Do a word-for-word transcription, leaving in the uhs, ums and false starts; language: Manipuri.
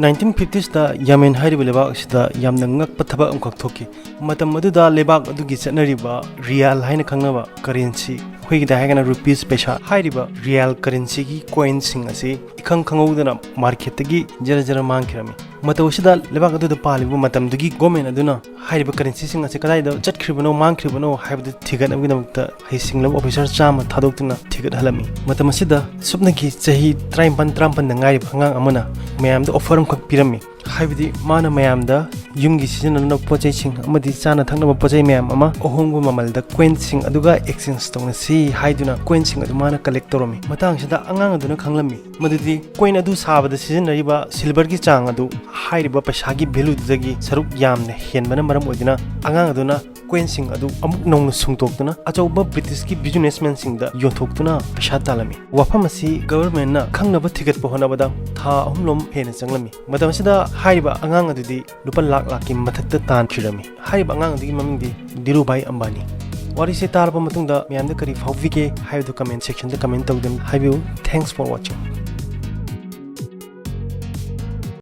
ꯅꯥꯏꯟꯇꯤꯟ ꯐꯤꯐꯇꯤꯁꯇ ꯌꯥꯃꯦꯟ ꯍꯥꯏꯔꯤꯕ ꯂꯩꯕꯥꯛ ꯑꯁꯤꯗ ꯌꯥꯝꯅ ꯉꯛꯄ ꯊꯕꯛ ꯑꯃꯈꯛ ꯊꯣꯛꯈꯤ꯫ ꯃꯇꯝ ꯑꯗꯨꯗ ꯂꯩꯕꯥꯛ ꯑꯗꯨꯒꯤ ꯆꯠꯅꯔꯤꯕ ꯔꯤꯌꯥꯜ ꯍꯥꯏꯅ ꯈꯪꯅꯕ ꯀꯔꯦꯟꯁꯤ, ꯑꯩꯈꯣꯏꯒꯤꯗ ꯍꯥꯏꯔꯒꯅ ꯔꯨꯄꯤꯁ ꯄꯩꯁꯥ ꯍꯥꯏꯔꯤꯕ ꯔꯤꯌꯥꯜ ꯀꯔꯦꯟꯁꯤꯒꯤ ꯀꯣꯏꯟꯁꯤꯡ ꯑꯁꯤ ꯏꯈꯪ ꯈꯪꯍꯧꯗꯅ ꯃꯥꯔꯀꯦꯠꯇꯒꯤ ꯖꯔ ꯖꯔ ꯃꯥꯡꯈꯤꯔꯝꯃꯤ꯫ ꯃꯇꯧ ꯑꯁꯤꯗ ꯂꯩꯕꯥꯛ ꯑꯗꯨꯗ ꯄꯥꯜꯂꯤꯕ ꯃꯇꯝꯗꯨꯒꯤ ꯒꯣꯔꯃꯦꯟ ꯑꯗꯨꯅ ꯍꯥꯏꯔꯤꯕ ꯀꯔꯦꯟꯁꯤꯁꯤꯡ ꯑꯁꯤ ꯀꯗꯥꯏꯗ ꯆꯠꯈ꯭ꯔꯤꯕꯅꯣ, ꯃꯥꯡꯈ꯭ꯔꯤꯕꯅꯣ ꯍꯥꯏꯕꯗꯨ ꯊꯤꯒꯠꯅꯕꯒꯤꯗꯃꯛꯇ ꯍꯩꯁꯤꯡꯂꯕ ꯑꯣꯐꯤꯁꯥꯔ ꯆꯥꯝꯃ ꯊꯥꯗꯣꯛꯇꯨꯅ ꯊꯤꯒꯠꯍꯜꯂꯝꯃꯤ꯫ ꯃꯇꯝ ꯑꯁꯤꯗ ꯁꯨꯞꯅꯒꯤ ꯆꯍꯤ ꯇꯔꯥꯅꯤꯄꯥꯟ ꯇꯔꯥꯃꯥꯄꯟꯗ ꯉꯥꯏꯔꯤꯕ ꯑꯉꯥꯡ ꯑꯃꯅ ꯃꯌꯥꯝꯗ ꯑꯣꯐꯔ ꯑꯃꯈꯛ ꯄꯤꯔꯝꯃꯤ꯫ ꯍꯥꯏꯕꯗꯤ ꯃꯥꯅ ꯃꯌꯥꯝꯗ ꯌꯨꯝꯒꯤ ꯁꯤꯖꯤꯟꯅꯅꯕ ꯄꯣꯠ ꯆꯩꯁꯤꯡ ꯑꯃꯗꯤ ꯆꯥꯅ ꯊꯛꯅꯕ ꯄꯣꯠ ꯆꯩ ꯃꯌꯥꯝ ꯑꯃ ꯑꯍꯣꯡꯕ ꯃꯃꯜꯗ ꯀꯣꯏꯟꯁꯤꯡ ꯑꯗꯨꯒ ꯑꯦꯛꯆꯦꯟꯖ ꯇꯧꯅꯁꯤ ꯍꯥꯏꯗꯨꯅ ꯀꯣꯏꯟꯁꯤꯡ ꯑꯗꯨ ꯃꯥꯅ ꯀꯂꯦꯛ ꯇꯧꯔꯝꯃꯤ꯫ ꯃꯇꯥꯡꯁꯤꯗ ꯑꯉꯥꯡ ꯑꯗꯨꯅ ꯈꯪꯂꯝꯃꯤ ꯃꯗꯨꯗꯤ ꯀꯣꯏꯟ ꯑꯗꯨ ꯁꯥꯕꯗ ꯁꯤꯖꯤꯟꯅꯔꯤꯕ ꯁꯤꯜꯚꯔꯒꯤ ꯆꯥꯡ ꯑꯗꯨ ꯍꯥꯏꯔꯤꯕ ꯄꯩꯁꯥꯒꯤ ꯚꯦꯂꯨꯗꯨꯗꯒꯤ ꯁꯔꯨꯛ ꯌꯥꯝꯅ ꯍꯦꯟꯕꯅ ꯃꯔꯝ ꯑꯣꯏꯗꯨꯅ ꯑꯉꯥꯡ ꯑꯗꯨꯅ ꯀꯣꯏꯟꯁꯤꯡ ꯑꯗꯨ ꯑꯃꯨꯛ ꯅꯧꯅ ꯁꯨꯡꯇꯣꯛꯇꯨꯅ ꯑꯆꯧꯕ ꯕ꯭ꯔꯤꯇꯤꯁꯀꯤ ꯕꯤꯖꯤꯅꯦꯁꯃꯦꯟꯁꯤꯡꯗ ꯌꯣꯟꯊꯣꯛꯇꯨꯅ ꯄꯩꯁꯥ ꯇꯥꯜꯂꯝꯃꯤ꯫ ꯋꯥꯐꯝ ꯑꯁꯤ ꯒꯚꯔꯟꯃꯦꯟꯠꯅ ꯈꯪꯅꯕ ꯊꯤꯒꯠꯄ ꯍꯣꯠꯅꯕꯗ ꯊꯥ ꯑꯍꯨꯝꯂꯣꯝ ꯍꯦꯟꯅ ꯆꯪꯂꯝꯃꯤ꯫ ꯃꯇꯝ ꯑꯁꯤꯗ ꯍꯥꯏꯔꯤꯕ ꯑꯉꯥꯡ ꯑꯗꯨꯗꯤ ꯂꯨꯄꯥ ꯂꯥꯛ ꯂꯥꯛꯀꯤ ꯃꯊꯛꯇ ꯇꯥꯟꯈꯤꯔꯝꯃꯤ꯫ ꯍꯥꯏꯔꯤꯕ ꯑꯉꯥꯡ ꯑꯗꯨꯒꯤ ꯃꯃꯤꯡꯗꯤ ꯙꯤꯔꯨꯚꯥꯏ ꯑꯝꯕꯥꯅꯤ꯫ ꯋꯥꯔꯤꯁꯦ ꯇꯥꯔꯕ ꯃꯇꯨꯡꯗ ꯃꯌꯥꯝꯗ ꯀꯔꯤ ꯐꯥꯎꯕꯤꯒꯦ ꯍꯥꯏꯕꯗꯨ ꯀꯃꯦꯟ ꯁꯦꯛꯁꯟꯗ ꯀꯃꯦꯟ ꯇꯧꯗꯨꯅ ꯍꯥꯏꯕꯤꯌꯨ꯫ Thanks for watching.